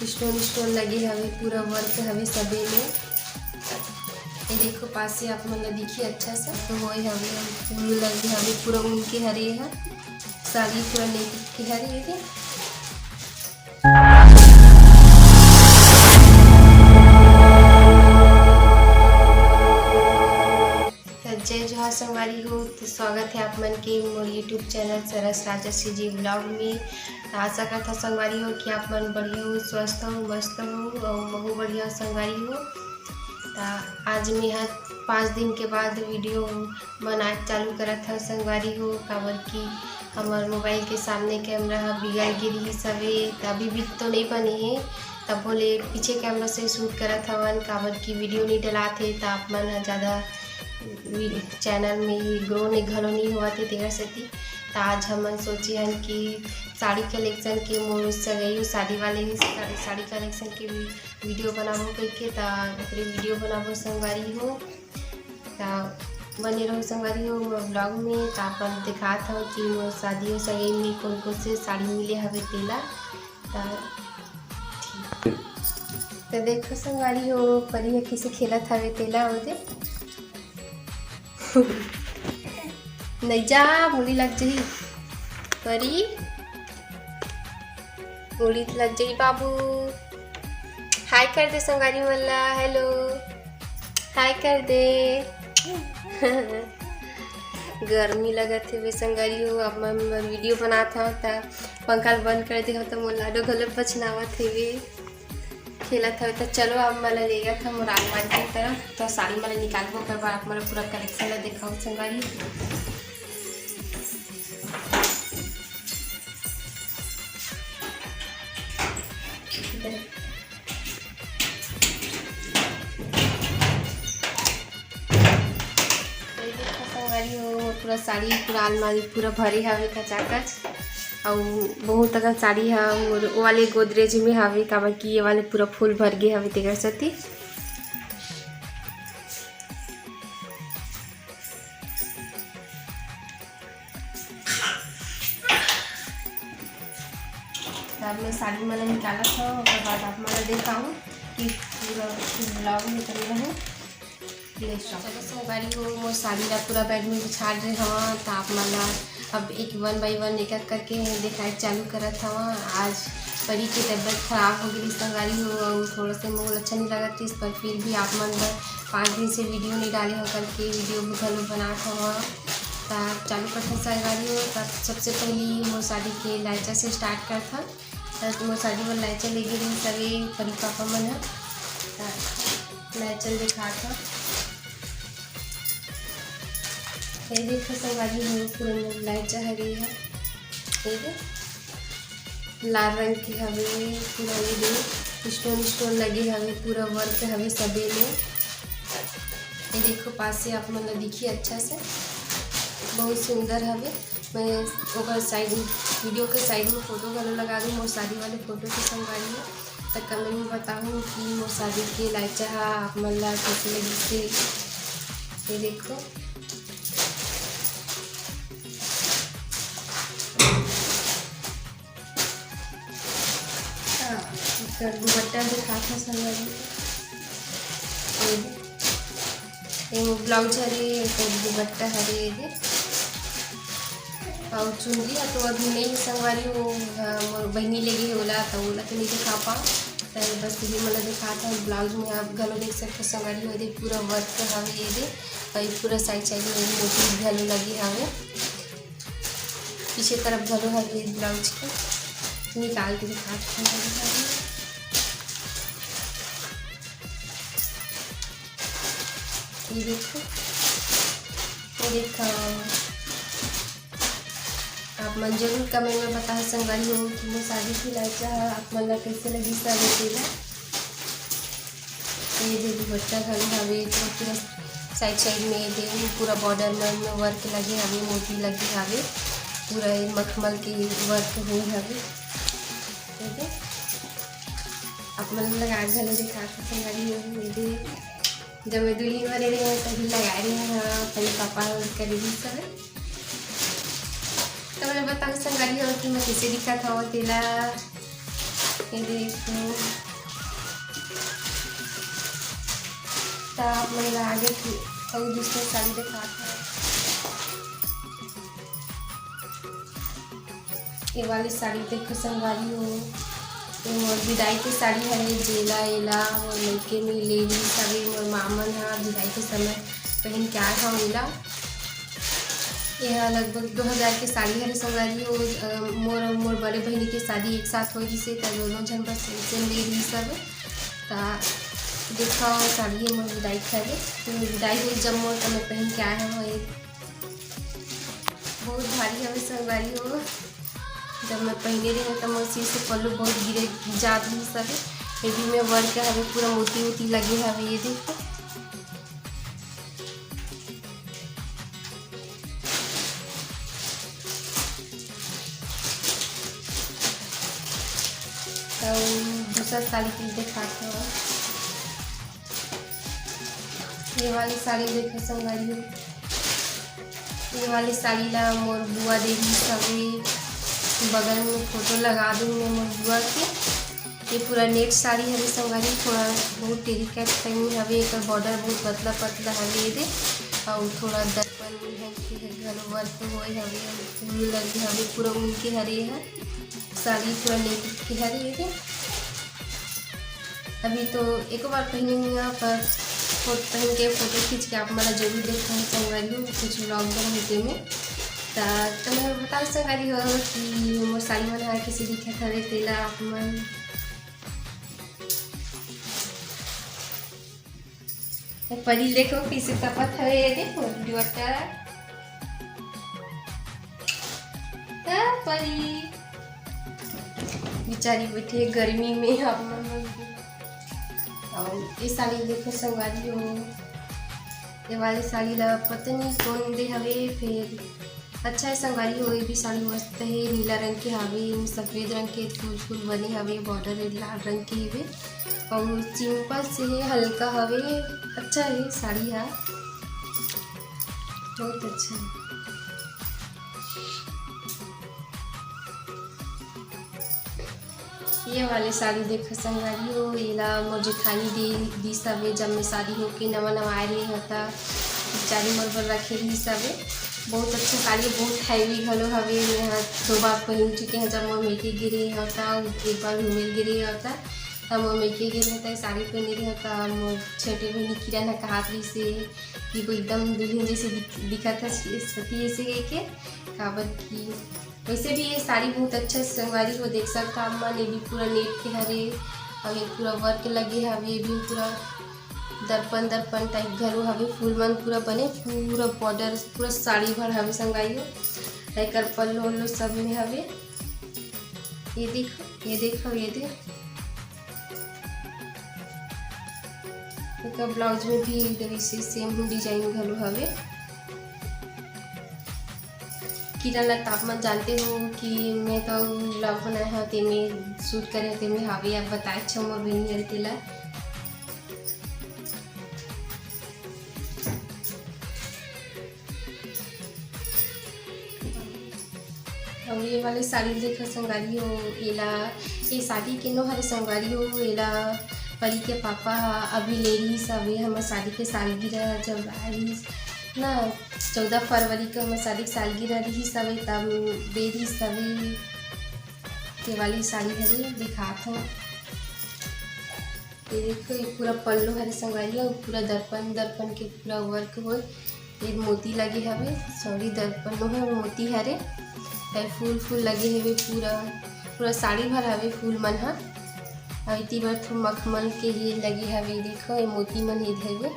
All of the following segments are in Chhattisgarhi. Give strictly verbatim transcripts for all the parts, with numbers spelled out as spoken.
स्टोन स्टोन लगे हवे, पूरा वर्क हवे सबे में। ये देखो, पास से आप मन ला दिखी अच्छा से, तो होए हवे, फूल लगे हवे, पूरा ऊन के हरे ह, साड़ी पूरा नेट के हरे। ये देख, त जय जोहार संगवारी हो, तो स्वागत है आप मन के मोर YouTube चैनल सरस राजा सीजी ब्लॉग में। तो आशा करता संगवारी हो कि आप मन बढ़िया हो, स्वस्थ हो, मस्त हो और महू बढ़िया हो संगवारी हो। तो आज मैं हर पाँच दिन के बाद वीडियो बनाए चालू करत हव संगवारी हो, काबर कि हमर मोबाइल के सामने कैमरा ह बिगड़ गे रिहिस हवे, त अभी भी तो नइ बने हे, तब बोले पीछे कैमरा से शूट करत हवन, काबर कि वीडियो नइ डलात हे, त आप मन ह ज़्यादा वी-, चैनल में ग्रो नइ, घलो नइ होवत हे, तेकर सेती। त आज हमन सोचे हन कि साड़ी कलेक्शन के मोर सगई शादी वाले सा-, साड़ी कलेक्शन के भी वीडियो बनाबो कहिके, त ओकरे वीडियो बनाबो संगवारी हो। त बने रहो संगवारी हो मोर ब्लॉग में। त आप मन दिखात हव कि मोर शादी हो सगई में कोन कोन से साड़ी मिले हवे तेला। त ठीक। त देखो संगवारी हो, परी ह किसे खेलत हवे तेला, ओ दे। नइ जा, मुड़ी लग जाही। परी, मुड़ी लग जाही बाबू। हाय कर दे संगवारी मन ला, हेलो। हाय कर दे। गर्मी लगत हे बे संगवारी हो, अब मैं वीडियो बनात हव त पंखा ल बंद कर दे हव त मोर लाडो घलो पछनावत हे बे। खेलत हवे। त चलो, अब मैं लेगत हव मोर अलमारी के तरफ, त साड़ी मन निकालबो, ओकर बाद आप मन पूरा कलेक्शन ला देखाओ संगवारी। ये देखो संगवारी हो, पूरा साड़ी, पूरा अलमारी पूरा भरे हवे खचाखच। अउ बहुत अकन साड़ी ह मोर ओ वाले गोदरेज में हवे, काबर कि ये वाले पूरा फुल भर गे हवे, तेकर सेती। त अब मैं साड़ी मन ला निकालत हव, ओकर बाद आप मन ला देखाहूँ कि पूरा ब्लॉग में बने रहू। ले चलो संगवारी हो, मोर साड़ी ला पूरा बेड में बिछा डरे हव, त आप मन ला अब एक वन बाई वन एक एक करके देखाए चालू करत हव। आज परी के तबीयत खराब हो गई संगवारी हो, अउ थोड़ा से मोर अच्छा नहीं लगत रहिस, पर फिर भी आप मन बर पाँच दिन से वीडियो नहीं डाले हव करके वीडियो घलो बनात हव। त चालू करथन संगवारी हो। त सबसे पहली मोर साड़ी के लाइचा से स्टार्ट करथन। त मोर साड़ी बर लाइचा लेगे रहिन सभी परी पापा मन ह। त लाइचा ल दिखात हव। ये देखो संगवारी हो, पूरा मोर लाइचा हरे ह। ये दे, लाल रंग के हवे, पूरा ये दे स्टोन स्टोन लगे हवे, पूरा वर्क हवे सबे में। ये देखो पास से आप मन ला दिखी अच्छा से, बहुत सुंदर हवे। मैं ओकर साइड, वीडियो के साइड में फोटो घलो लगा दूँ, मोर शादी वाले फोटो के संगवारी हो, त कमेंट में बताहू कि मोर शादी के लाइचा ह आप मन ला कैसे लगिस हे। ये देखो, हाँ, एकर दुपट्टा दिखात हव संगवारी। ये दे, ये वो ब्लाउज हरे, एकर दुपट्टा हरे, ये दे। अउ चुनरी ह तो अभी नहीं हे संगवारी, वो, अ, मोर बहिनी लेगे हे ओला, त ओला तो नहीं दिखा पाव। त बस ये मन ला दिखात हव, ब्लाउज में आप घलो देख सकते संगवारी हो, ये दे पूरा वर्क हवे, ये दे, अउ ये पूरा साइड साइड में मोती घलो लगे हवे। पीछे तरफ घलो हवे ब्लाउज के, निकाल के दिखात हव। ये देखो, ये देखो, आप मन जरूर कमेंट में बताओ संगवारी हो कि मोर शादी के लाइचा ह आप मन ला कैसे लगिस हवे तेला। ये दे दुपट्टा घलो हवे, तो पूरा साइड साइड में ये दे पूरा बॉर्डर में, में वर्क लगे हवे, मोती लगे हवे, पूरा ये मखमल के वर्क हुए हवे। ये दे आप मन लगा घलो दिखा के संगवारी हो, ये दे जब मैं दुल्हन बने रहे हव, तभी लगा रहे हव, तभी पापा करे रहिस हवे। त मैं बताऊँ संगवारी हो कि मैं कैसे दिखत हव तेला। ये देखो, त आप मन ला आगे की अउ दूसरा साड़ी दिखात हव। ये वाली साड़ी देखो संगवारी हो, ये मोर विदाई के साड़ी हरे, जेला एला मोर लइके में ले ली हवे, मोर मामन ह विदाई के समय पहन के आए हव एला। ये ह लगभग दो हज़ार के साड़ी हरे संगवारी हो। अ, मोर अउ मोर बड़े बहिनी के शादी एक साथ हो गिसे, त दोनों झन बस सेम सेम ले ली सब। त देखो साड़ी हे मोर विदाई के हरे, तो विदाई हो जब मोर, त मैं पहन के आए हव। ये बहुत भारी हवे संगवारी हो। जब मैं पहने रहे त मोर सिर से पल्लू बहुत गिरे जात रहिस हवे। ये भी में वर्क हवे, पूरा मोती मोती लगे हवे। ये देखो, तो दूसरा साड़ी के दिखात हव। ये वाली साड़ी देखो संगवारी हो, ये वाली साड़ी ला मोर बुआ दे दी हवे, बगल में फोटो लगा दूँ मैं मोर बुआ के। ये पूरा नेट साड़ी हवे संगवारी, थोड़ा बहुत टेरी कैट पहनी हवे, एकर बॉर्डर बहुत पतला पतला हवे ये दे, अउ थोड़ा दर्पण में है कि है घलो वर्क होए हवे, अउ फूल लगे हवे, पूरा ऊन के हरे है साड़ी, पूरा नेट के हरे ये दे। अभी तो एको बार पहने हुई हैं, पर फोट-, पहन के फोटो खींच के आप मन ला जरूर देखाहूँ संगवारी हो, कुछ व्लॉग बनाहूँ तेमे। त, त मैं बताओ संगवारी हो कि मोर साड़ी मन ह कैसे दिखत हवे, तेला आप मन। ए परी देखो कैसे तपत हवे, ये देखो दुपट्टा। त परी बेचारी बैठे गर्मी में, आप मन अउ ये साड़ी देखो संगवारी हो, ये वाली साड़ी ला पता नहीं कौन दे हवे, फिर अच्छा है संगवारी हो, ये भी साड़ी मस्त है, नीला रंग के हवे, एमे सफेद रंग के फूल फूल बने हवे, बॉर्डर लाल रंग के हवे, अउ सिंपल से है, हल्का हवे, अच्छा है साड़ी हा, बहुत अच्छा है। ये वाले साड़ी देखो संगवारी हो, एला मोर जेठानी दे दिस हवे, जब मैं शादी होके नवा नवा आए रहे हव त बेचारी मोर बर रखे रहिस हवे। बहुत अच्छा साड़ी, बहुत हैवी घलो हवे। मैं ह दो बार पहन चुके हव, जब मोर मइके गे रहे हव त, एक बार घूमे गे रहे हव त, तब मोर मइके गे रहे त साड़ी पहने रहे हव त मोर छोटे बहिनी किरण ह कहात रहिस हे कि वो एकदम दुल्हन जैसे दिख-, दिखत हस सती ऐसे कह के, काबर कि वैसे भी ये साड़ी बहुत अच्छा संगवारी हो, देख सकता आप मन, ये भी पूरा नेट के हरे, और ये पूरा वर्क लगे हवे, ये भी पूरा दर्पण दर्पण टाइप घलो हवे, फूल मन पूरा बने, पूरा बॉर्डर पूरा साड़ी भर हवे संगवारी हो, एकर पल्लू उल्लू सब में हवे। ये देखो, ये देखो, ये देख, एकर ब्लाउज में भी वैसे सेम डिजाइन घलो हवे। किरण ला त आप मन जानते हो कि मैं तो व्लॉग बनाए हव, तेमे शूट करे हव, तेमे हावे, आप बताए छो मोर बहिनी हरे तेला। अउ ये वाले साड़ी देखो संगवारी हो, एला, ये शादी के नो हरे संगवारी हो, एला परी के पापा ह अभी ले रहिस हवे, हमर शादी के सालगिरह जब आए रहिस ना, चौदह फरवरी के हमर शादी के सालगिरह रहिस हवे, तब दे रहिस हवे। ये वाली साड़ी हरे, दिखात हव। ये देखो, ये पूरा पल्लू हरे संगवारी हो, पूरा दर्पण, दर्पण के पूरा वर्क होए। ये मोती लगे हवे, सॉरी, दर्पण नो हरे, मोती हरे। ये फूल, फूल लगे हवे पूरा, पूरा साड़ी भर हवे फूल मन ह। अउ इति बर थो मखमल के ये लगे हवे, देखो, ये मोती मन ये हवे।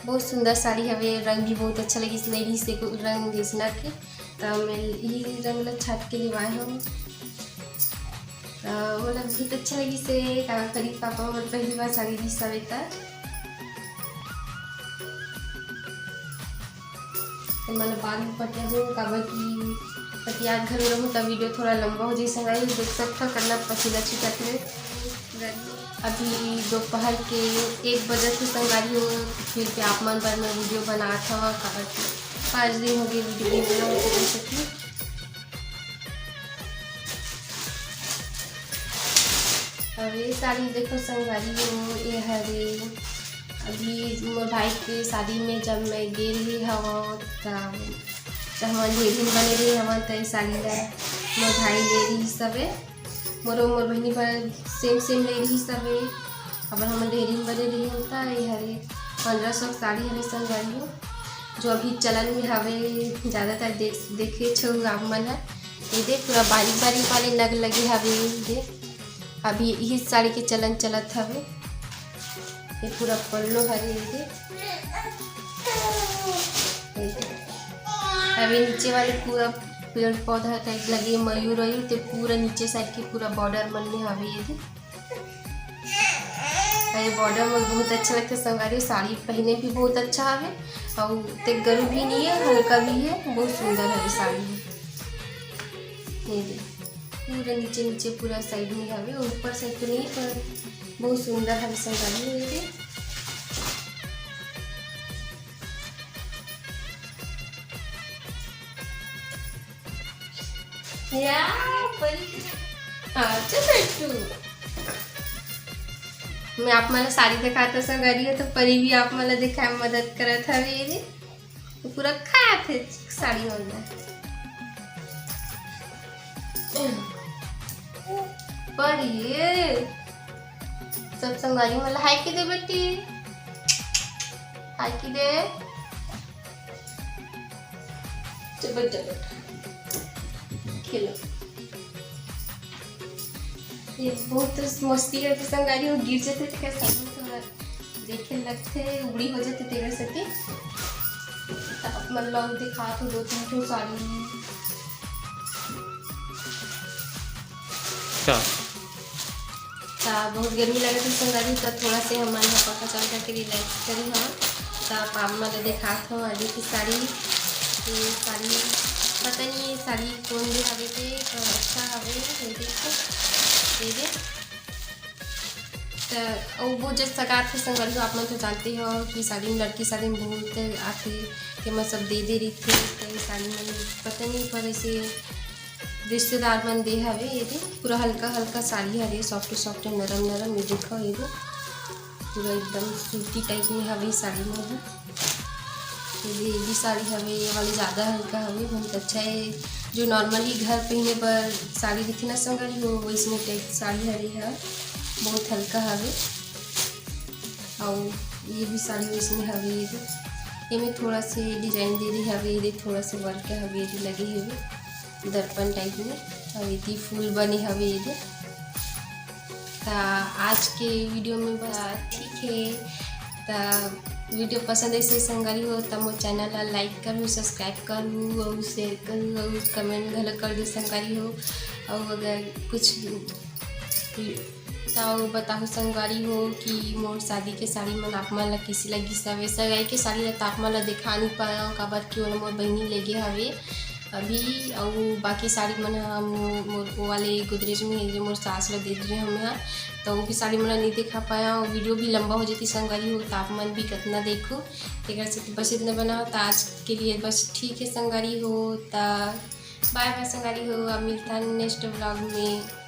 बहुत सुंदर साड़ी हवे, रंग भी बहुत अच्छा लगिस, नई से रंग जैसना के। त मैं यही रंग ला छाट के लेवाए हव। त मोला बहुत अच्छा लगिस हे, काबर परी पापा मोर पहली बार साड़ी दिस हवे त। त मैं बाद में पटियाहूँ, काबर कि पटियात घलो रहूँ त वीडियो थोड़ा लंबा हो जाही संगवारी हो, देख सकथव कतना पसीना छूटत हे। अभी दोपहर के एक बजे से संगवारी हो, फिर भी आप मन बर मैं वीडियो बनात हव, काबर कि पाँच दिन हो गए वीडियो नहीं बना सकी। ये साड़ी देखो संगवारी हो, ये हरे अभी मोर भाई के शादी में जब मैं गे रही हवं, त, त हमन ढेरिन बने रही हवं, त ये साड़ी ला मोर भाई ले रही सबे, मोरो मोर बहिनी बर सेम सेम ले रही सबे। अब हमन ढेरिन बने रही होता, ये हरे पंद्रह सौ के साड़ी हरे संगवारी हो, जो अभी चलन में हवे, ज़्यादातर देख, देखे छो आप मन ह। ये दे पूरा बारीक बारीक वाले नग लगे हवे, ये दे अभी इही साड़ी के चलन चलत हवे। ये पूरा पल्लो हरे, ये दे, ये दे। अभी नीचे वाले पूरा पेड़ पौधा टाइप लगे, मयूर वयूर, ते पूरा नीचे साइड के पूरा बॉर्डर मन में हवे, ये दे। अउ ये बॉर्डर मोर बहुत अच्छा लगथे संगवारी हो, साड़ी पहने भी बहुत अच्छा हवे, अउ ते गरु भी नहीं है, हल्का भी है, बहुत सुंदर हवे साड़ी। ये दे, पूरा नीचे नीचे पूरा साइड में हवे, ऊपर साइड तो नहीं, पर बहुत सुंदर हवे संगवारी हो। ये दे, या परी, अच्छा सट्टू, मैं आप मन ला साड़ी दिखात हूँ संगवारी हो, तो परी भी आप मन ला दिखाए में मदद करत हवे। ये दे, तो पूरा खात हे साड़ी मन ला। परी, सब संगवारी मन ला हाय कहि दे बेटी, हाय कहि दे। चल बैठ, चल बैठ, खेलो। ये बहुत मस्ती करथे संगवारी हो, गिर जाथे त कैसे थोड़ा देखे लगथे, उड़ी हो जाथे तेरे से। त आप मन ला दिखात हूँ दो तीन ठो साड़ी। अच्छा। त बहुत गर्मी लगत हे संगवारी, त थोड़ा से हमन ह पंखा चालू करके रिलैक्स करे हन। त आप मन ल देखात हव आगे की साड़ी, ये साड़ी पता नहीं ये साड़ी कौन दे हवे ते, पर अच्छा हवे, ये देखो, ये दे। त अउ वो जस सगात के संगवारी हो, आप मन तो जानते हो कि साड़ी में, लड़की साड़ी में बहुत आथे, तेमा सब दे दे रहिथे, त ये साड़ी में पता नहीं पर ऐसे रिश्तेदार मन दे हवे। ये दे पूरा हल्का हल्का साड़ी हरे, सॉफ्ट सॉफ्ट नरम नरम। ये देखो, ये दे पूरा एकदम सूती टाइप में हवे साड़ी में है। ये दे, ये भी साड़ी हवे, ये वाली ज़्यादा हल्का हवे, बहुत अच्छा है। जो नॉर्मली घर पहने पर साड़ी दिखे ना संगवारी हो, वैसने टाइप साड़ी हरे है, बहुत हल्का हवे। और ये भी साड़ी वैसने हवे, ये दे, एमे थोड़ा से डिजाइन दे रही हवे, ये दे थोड़ा से वर्क हवे, ये दे लगे हवे दर्पण टाइप में, और ये दे फूल बने हवे, ये दे। त आज के वीडियो में बस ठीक है। त वीडियो पसंद ऐसे संगवारी हो त मोर चैनल ला लाइक करू, सब्सक्राइब करू और शेयर करू और कमेंट घलो कर दू संगवारी हो। और अगर कुछ त बताहू संगवारी हो कि मोर शादी के साड़ी मन आप मन ला किसी लगिस हवे। सगाई के साड़ी ला त आप मन ला दिखा नहीं पाया, काबर कि ओला मोर बहिनी लेगे हवे अभी, अउ बाकी साड़ी मन ह मो-, मोर वो वाले गोदरेज में हे, जो मोर सास ल दे दे हमें ह, तो वो भी साड़ी मन नहीं दिखा पाया। वीडियो भी लंबा हो जाती संगवारी हो, त आप मन भी कितना देखो, तेकर से बस इतना बनाओ। त आज के लिए बस ठीक है संगवारी हो, त बाय बाय संगवारी हो, अब मिलता है नेक्स्ट व्लॉग में।